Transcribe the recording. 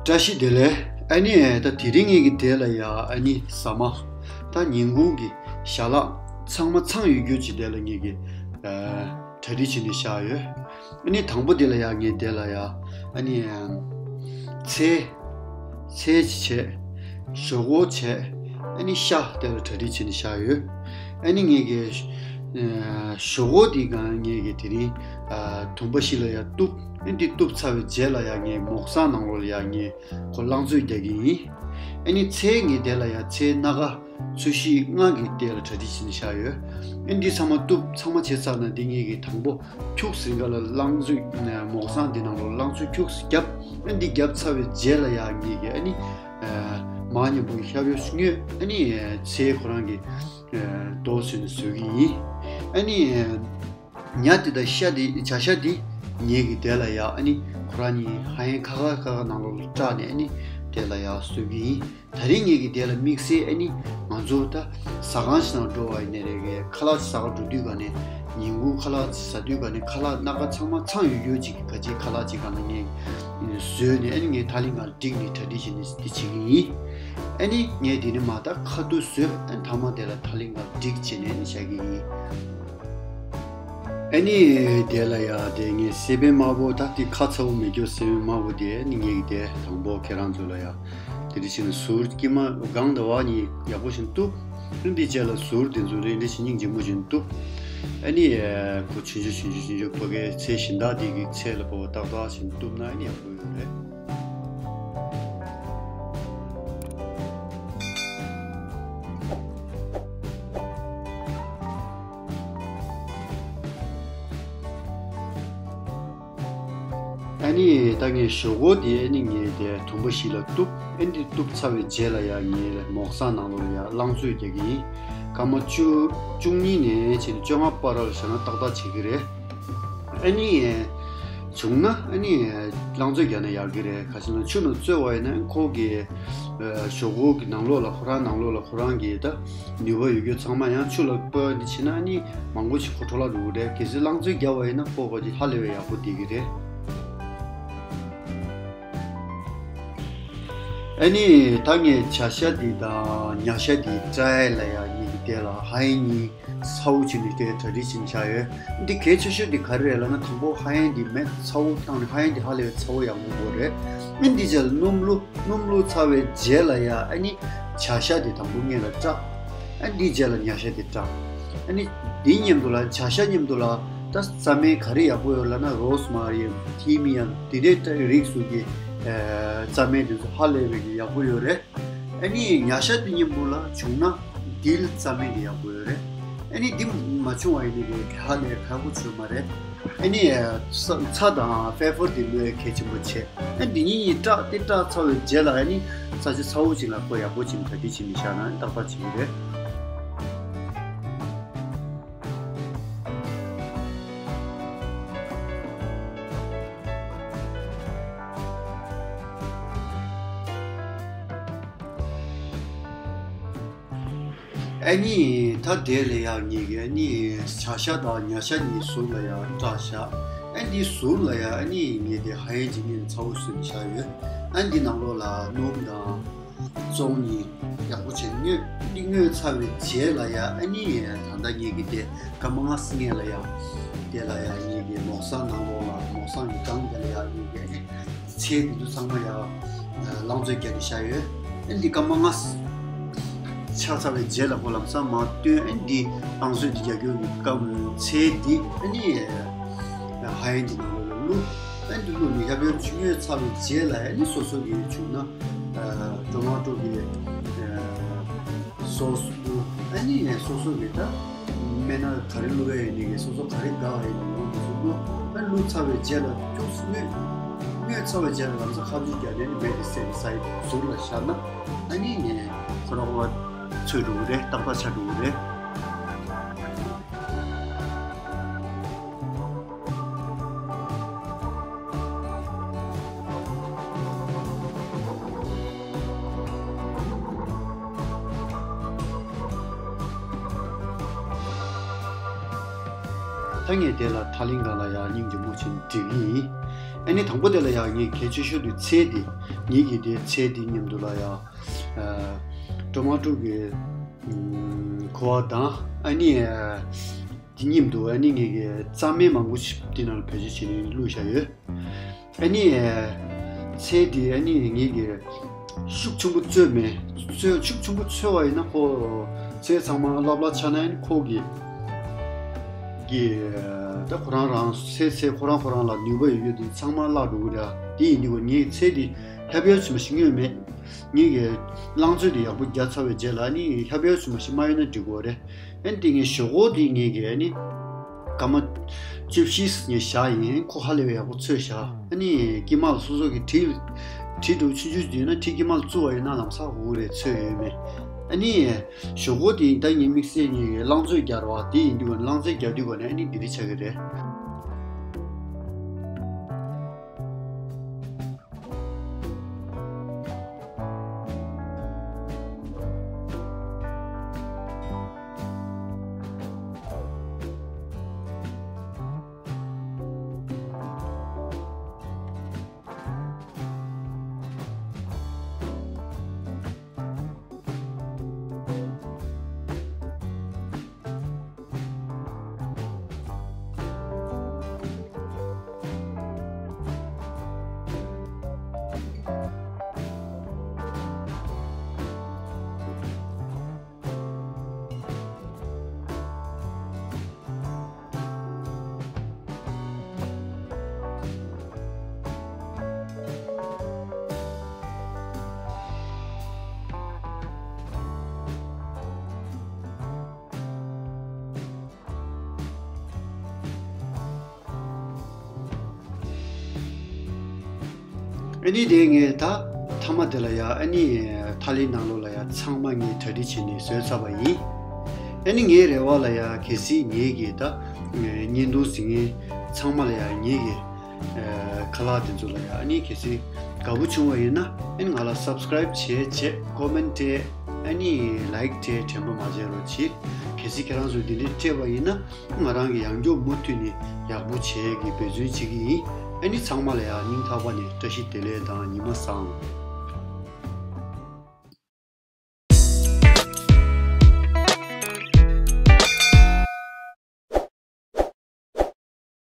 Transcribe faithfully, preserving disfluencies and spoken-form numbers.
བཀྲ་ཤིས་བདེ་ལེགས། ཨ་ནི་ད་དེ་རིང་ངེད་ཀྱི་དེ་ལ་ཡ་ཨ་ནི་ཟ་མ། ད་ཉིན་གུང་གི་ཞལ་ལག་ཚང་མ་ཚང་ཡོད་རྒྱུ་ཅིག་དེ་ལ་ངེད་ཀྱི་གྲ་སྒྲིག་བྱས་ནས་བཞག་ཡོད། ཨ་ནི་དང་པོ་དེ་ལ་ཡ་ངེད་དེ་ལ་ཡ་ཨ་ནི་ཚལ། ཚལ་ཅིག་བྱས། ཞོག་ཁོག་བྱས། ཨ་ནི་ཤ་དེ་ལ་གྲ་སྒྲིག་བྱས་ནས་བཞག་ཡོད། ཨ་ནི་ངེད་ཀྱི་ཞོག་ཁོག་དེ་གང་ངེད་ཀྱི་དེ་རིང་དུམ་པ་བཞི་ལ་ཡ་གཏུབ། ཨ་ནི་དེ་གཏུབ་ཚར་བའི་རྗེས་ལ་ཡ་ངེད་མོག་སང་ནང་ལོགས་ལ་ཡ་ངེད་ཁོ་རླངས་བཙོས་རྒྱག་གི་ཡིན། ཨ་ནི་ཚལ་ངེད་དེ་ལ་ཡ་ཚལ་སྣ་ཁ་ཚོས་གཞི་ལྔ་གི་དེ་ལ་གྲ་སྒྲིག་བྱས་ནས་བཞག་ཡོད། ཨ་ནི་འདི་ཚང་མ་གཏུབ་ཚང་མ་བྱས་ཚར་ན་འདི་ངེད་ཀྱི་དང་པོ་ཁྱུག་ཟིན་ག་ལ་རླངས་བཙོས་མོག་སང་འདི་ནང་ལོགས་རླངས་བཙོས་ཁྱུག་ཟིན་བརྒྱབ། ཨ་ནི་འདི་བརྒྱབ་ཚར་བའི་རྗེས་ལ་ཡ་ངེད་ཀྱི་ཨ་ནི་མར་མཉམ་པོ་ཤབ་ཡོ་ཤུ་ཉོས། ཨ་ནི་ཚལ་ཁོ་རང་གི་རྡོ་བཟོས་ནས་བཟོ་གི་ཡིན། ཨ་ནི་ཉ་དེ་དང་ཤ་དེ་བྱ་ཤ་དེ་ངེད་ཀྱི་དེ་ལ་ཡ་ཨ་ནི་ཁོ་རང་གཉིས་ཧ་ཡན་ཁ་ཁ་ཁ་ཁ་ནང་ལོགས་ལ་སྐྲག་ནས་ཨ་ནི་དེ་ལ་ཡ་བཟོ་གི་ཡིན། ད་རིང་ངེད་ཀྱི་དེ་ལ་དམིགས་བསལ་ཨ་ནི་ང་ཚོ་ད་ཟ་ཁང་ཞིག་ནང་འགྲོ་བ་ཡིན་ནའི་རེད། ཁ་ལག་ཅིག་ཟ་ག་འགྲོ་དུས་ག་ནས་ཉིན་གུང་ཁ་ལག་ཅིག་ཟ་དུས་ག་ནས་ཁ་ལག་སྣ་ཁ་ཚང་མ་ཚང་ཡོད་ཡོད་ཅིག་གི་ག་ཅིག་ཁ་ལག་ཅིག་ག་ནས་ངས་བཟོས་ནས་ཨ་ནི་ངས་ཐག་ལིང་ག་བསྒྲིགས་ནས་གྲ་སྒྲིག་བྱས་ནས་འདི་བྱེད་ཀྱི་ཡིན། ཨ་ནི་ངས་འདི་ནས་མ་ད་ཁ་ཐུག་བཟོས། ཨ་ནི་ཐ་མ་དེ་ལ་ཐག་ལིང་ག་བསྒྲིགས་བྱས་ནས་ཨ་ནི་བཞག་གི་ཡིན། ཨ་ནི་དེ་ལ་ཡ་དེ་ངས་སེ་པན་དམར་པོ་ད་དེ་ཁ་ཚ་བོ་མེད་རྒྱུ་སེ་པན་དམར་པོ་དེ་ཨ་ནི་ངས་ཀྱི་དེ་དང་པོ་ཁྱེད་རང་ཚོ་ལ་ཡ་དེ་འདྲ་བྱས་ནས་ཟུར་དཀྱིལ་མ་སྒང་དང་བ་གཉིས་ཡག་པོ་བྱས་ནས་གཏུབ། ཨ་ནི་འདི་རྗེས་ལ་ཟུར་དེ་ཚོ་རེ་འདྲ་བྱས་སྙིང་རྗེ་མོ་བྱས་ནས་གཏུབ། ཨ་ནི་ཁོ་ཆུང་ཆུང་ཆུང་ཆུང་ཆུང་ཆུང་ཕ་གའི་ཚལ་གཞན་དག་དེ་གི་ཚལ་ལ་ཕོ་བ་ཏག་ཏག་བྱས་ནས་གཏུབ་ན་ཨ་ནི་ཡག་པོ་ཡོད་རེད། ཨ་ནི་ད་ངས་ཞོག་ཁོག་དེ་ཨ་ནི་ངས་དེ་དུམ་བུ་བཞི་ལ་གཏུབ། ཨ་ནི་གཏུབ་ཚར་བའི་རྗེས་ལ་ཡ་ངས་མོག་སང་ནང་ལོགས་ལ་ཡ་རླངས་བཙོས་རྒྱག་གི་ཡིན། སྐར་མ་བཅུ་བཅུ་གཉིས་ནས་བྱས་ནས་བཅོ་ལྔ་བར་ལ་བཞག་ན་ཏག་ཏག་བྱེད་ཀྱི་རེད། ཨ་ནི་བྱུང་ན་ཨ་ནི་རླངས་བཙོས་རྒྱག་ན་ཡག་གི་རེད། ག་ཅི་ལབ་ན་ཆུ་ནང་བཙོས་པ་ཡིན་ན་ཁོ་གི་ཞོག་ཁོག་གི་ནང་ལོགས་ལ་ཁོ་རང་ནང་ལོགས་ལ་ཁོ་རང་གི་ད་ནུས་པ་ཡོད་རྒྱུ་ཚང་མ་ཡང་ཆུ་ལ་སྤོས་འདི་བྱས་ན་ཨ་ནི་མང་པོ་ཞིག་ཁོ་འཕྲོ་བརླག་འགྲོ་གི་རེད། གལ་སྲིད་རླངས་བཙོས་རྒྱག་པ་ཡིན་ན་ཁོ་ག་ཅིག་ཧ་ལས་པའི་ཡག་པོ་བསྡད་ཀྱི་རེད། ཨ་ནི་ད་ངས་བྱ་ཤ་འདི་དང་ཉ་ཤ་འདི་བཀྲ་ཡས་ལ་ཡ་གཉིས་ཀྱི་དེ་ལ་ཧ་ཡན་གཉིས་ཚ་བོ་བྱས་ནས་དེ་གྲ་སྒྲིག་བྱས་ནས་བཞག་ཡོད། འདི་གལ་ཆེ་ཤོས་འདི་ག་རེ་རེད་ལབ་ན་དང་པོ་ཧ་ཡན་འདི་མེ་ཚ་བོ་བཏང་ནས་ཧ་ཡན་འདི་ཧ་ལས་པའི་ཚ་བོ་ཡག་པོ་དགོས་རེད། ཨ་ནི་འདི་རྗེས་ལ་སྣུམ་བླུགས། སྣུམ་བླུགས་ཚར་བའི་རྗེས་ལ་ཡ་ཨ་ནི་བྱ་ཤ་དེ་དང་པོ་སྔོན་ལ་བཀྲ། ཨ་ནི་འདིའི་རྗེས་ལ་ཉ་ཤ་དེ་བཀྲ། ཨ་ནི་འདིའི་མཉམ་དུ་ལ་བྱ་ཤ་མཉམ་དུ་ལ་ད་རྩ་སྨན་ག་རེ་ཡག་པོ་ཡོད་ལབ་ན་རོ་སི་མ་རི་ཡམ་ཐིམ་ཡམ་དེ་འདྲའི་རིགས་སུ་གི་རྩ་སྨན་དེ་ཚོ་ཧ་ལས་པའི་གི་ཡག་པོ་ཡོད་རེད། ཨ་ནི་ཉ་ཤ་དེ་མཉམ་པོ་ལ་བྱུང་ན་ཌིལ་རྩ་སྨན་དེ་ཡག་པོ་ཡོད་རེད། ཨ་ནི་འདི་མ་བྱུང་བ་ཡིན་ནའི་གི་ཧ་ལས་ཁག་པོ་ཆོད་མ་རེད། ཨ་ནི་ཚྭ་དང་ཕེ་པར་དེ་བླུགས་ཡ་གལ་ཆེན་པོ་བྱས། ཨ་འདི་གཉིས་གཉིས་བཀྲ་དེ་བཀྲ་ཚར་བའི་རྗེས་ལ་ཨ་ནི་ས་ཆ་ཚ་བོ་ཅིག་ལ་ཁོ་ཡག་པོ་ཅིག་གྲ་སྒྲིག་བྱས་ནས་བཞག་ན་ཏག་ཏག་བྱེད་ཀྱི་རེད། ཨ་ནི་ད་དེ་ལ་ཡང་ངེད་ཀྱི་ཨ་ནི་བྱ་ཤ་དང་ཉ་ཤ་གཉིས་ཟུར་ལ་ཡང་བཀྲ་བཞག་ཨ་འདི་ཟུར་ལ་ཡང་ཨ་ནི་ངེད་དེ་ཧ་ཡན་ཅིག་ངེད་ཚ་བོ་བཟོས་ནས་བཞག་ཡོད། ཨ་འདི་ནང་ལོགས་ལ་སྣུམ་དང་བཙོང་གཉིས་ཡག་པོ་བྱས་ནས་བརྔོས། འདི་བརྔོས་ཚར་བའི་རྗེས་ལ་ཡང་ཨ་ནི་ད་ལྟ་ངེད་ཀྱི་དེ་སྐར་མ་ལྔ་སྔོན་ལ་ཡང་དེ་ལ་ཡང་ངེད་ཀྱི་མོག་སང་ནང་ལོགས་ལ་མོག་སང་གི་སྒང་དེ་ལ་ཡང་ངེད་ཀྱི་ཨ་ནི། ཚལ་འདི་ཚོ་ཚང་མ་ཡང་རླངས་བཙོས་བརྒྱབ་ནས་བཞག་ཡོད། ཨ་འདི་སྐར་མ་ལྔ་ཆགས་ཚར་བའི་རྗེས་ལ་ཁོ་ལམ་སང་མར་བཏོན། ཨ་འདི་རླངས་བཙོས་འདི་རྒྱག་རྒྱུ་གི་སྐབས་ཚལ་འདི་ཨ་ནི་ཧ་ཡན་འདི་ནང་ལོགས་ལ་བླུགས། ཨ་འདི་བླུགས་ནས་ཡབ་ཡབ་ཆུ་བརྔོས་ཚར་བའི་རྗེས་ལ་ཨ་ནི་སོ་སོ་གི་བྱུང་ན་ཊོ་མ་ཊོ་གི་སོ་སི་བླུགས། ཨ་ནི་སོ་སོ་གི་ད། སྨན་སྣ་ག་རེ་བླུགས་ཡ་ཡིན་ནི་གི་སོ་སོ་ག་རེ་དགའ་བ་ཡིན་ནི་ཡོང་དུ་སུ་བླུགས། ཨ་བླུགས་ཚར་བའི་རྗེས་ལ་ཅུང་ཙམ་སྔོས། སྔོས་ཚར་བའི་རྗེས་ལ་ལམ་སང་ཁ་ཆུ་བརྒྱབ་ནས་ནི་མེ་དེ་སེམས་སའི་ཟུར་ལ་བཞག་ན་ཨ་ནི་ནས་ཁོ་རང་ཁོ་ཚོས་འགྲོ་གི་རེད། ཏག་ཏག་ཆགས་འགྲོ་གི་རེད། ད་ངས་དེ་ལ་ཐག་ལིང་ག་ལ་ཡང་སྙིང་རྗེ་མོ་བྱས་ནས་འབྲི་གི་ཡིན། ཨ་ནི་དང་པོ་དེ་ལ་ཡང་ངས་གལ་ཆེ་ཤོས་དེ་ཚལ་དེ། ངེད་ཀྱི་དེ་ཚལ་དེ་མཉམ་དུ་ལ་ཡང་ཊོ་མ་ཊོ་གི་ཁུ་བ་དང་། ཨ་ནི་དེ་མཉམ་དུ་ཨ་ནི་ངེད་ཀྱི་རྩྭ་སྨན་མང་པོ་ཞིག་དེ་ནང་ལ་བེད་སྤྱོད་བྱས་ནས་བླུགས་བཞག་ཡོད། ཨ་ནི་ཚལ་དེ་ཨ་ནི་ངེད་ཀྱི་ཤུགས་ཆེན་པོ་བཙོས་མེད། བཙོས་ཤུགས་ཆེན་པོ་བཙོས་པ་ཡིན་ན་ཁོ་ཚལ་ཚང་མ་ལབ་ལ་ཆགས་ན་ཨ་ནི་ཁོ་གི་གི་ད་ཁོ་རང་རང་ཚལ་ཚལ་ཁོ་རང་ཁོ་རང་ལ་ནུས་པ་ཡོད་ཡོད་དེ་ཚང་མ་བརླག་འགྲོ་གི་རེད། དེ་ཡིན་དུས་ངས་ཚལ་དེ་ལྷབ་ཡ་ཆུ་མ་ཞིག་ཉོས་མེད། ངེད་ཀྱི་རླངས་བཙོས་དེ་ཡག་པོ་རྒྱག་ཚར་བའི་རྗེས་ལ་ཨ་ནི་ལྷབ་ཡ་ཆུ་མ་ཞིག་མ་ཡོད་ན་འགྲིག་གི་རེད། ཨ་ནི་དེ་ངས་ཞོག་ཁོག་དེ་ངེད་ཀྱི་ཨ་ནི་སྐར་མ་བཅུ་བཞི་ངས་བཞག་ཡིན། ཁོ་ཧ་ལས་པའི་ཡག་པོ་ཚོས་བཞག་ཨ་ནི་དཀྱིལ་མ་ལ་སོ་སོ་གི་གྲི་གྲི་འདྲ་ཆུང་ཆུང་ཅིག་ཡོད་ན་གྲི་དཀྱིལ་མ་ལ་བཙུགས་པ་ཡིན་ན་ལམ་སང་འོ་རེད་ཚོས་ཡོད་མེད། ཨ་ནི་ཞོག་ཁོག་དེ་ད་ངས་དམིགས་བསལ་ངས་རླངས་བཙོས་རྒྱག་ར་བ་དེ་ཡིན་དུས་རླངས་བཙོས་རྒྱག་དུས་ག་ནས་ཨ་ནི་འདི་འདྲ་ཆགས་ཀྱི་རེད། ཨ་ནི་དེ་ངས་ད་མཐའ་མ་དེ་ལ་ཡ་ཨ་ནི་ཐ་ལི་ནང་ལོགས་ལ་ཡ་ཚང་མ་ངས་གྲ་སྒྲིག་བྱས་ནས་བཟོས་ཚར་བ་ཡིན། ཨ་ནི་ངའི་རེ་བ་ལ་ཡ་གལ་སྲིད་ངེད་ཀྱི་ད་བརྙན་ཐུང་གཟིགས་མཁན་ཚང་མ་ལ་ཡ་ངེད་ཀྱི་ཁ་ལག་དེ་ཚོ་ལ་ཡ་ཨ་ནི་གལ་སྲིད་དགའ་པོ་བྱུང་བ་ཡིན་ན་ཨ་ནི་ང་ལ་སབ་སི་ཀ་རའིབ་བྱས་བྱས་ཀོ་མེན་ཊི་སྤྲད་ཨ་ནི་ལའིཀ་སྤྲད་དྲན་པ་མ་བརྗེད་རོགས་གྱིས། གལ་སྲིད་ཁྱེད་རང་ཚོས་འདི་འདྲ་སྤྲད་པ་ཡིན་ན། ང་རང་གི་ཡང་མགྱོགས་མུ་མཐུད་ནས་ཡག་པོ་བྱེད་ཀྱི་འབད་བརྩོན་བྱེད་ཀྱི་ཡིན། ཨ་ནི་ཚང་མ་ལ་ཡང་སྙིང་ཐག་པ་ནས་བཀྲ་ཤིས་བདེ་ལེགས་དང་ཉི་མ་བཟང་།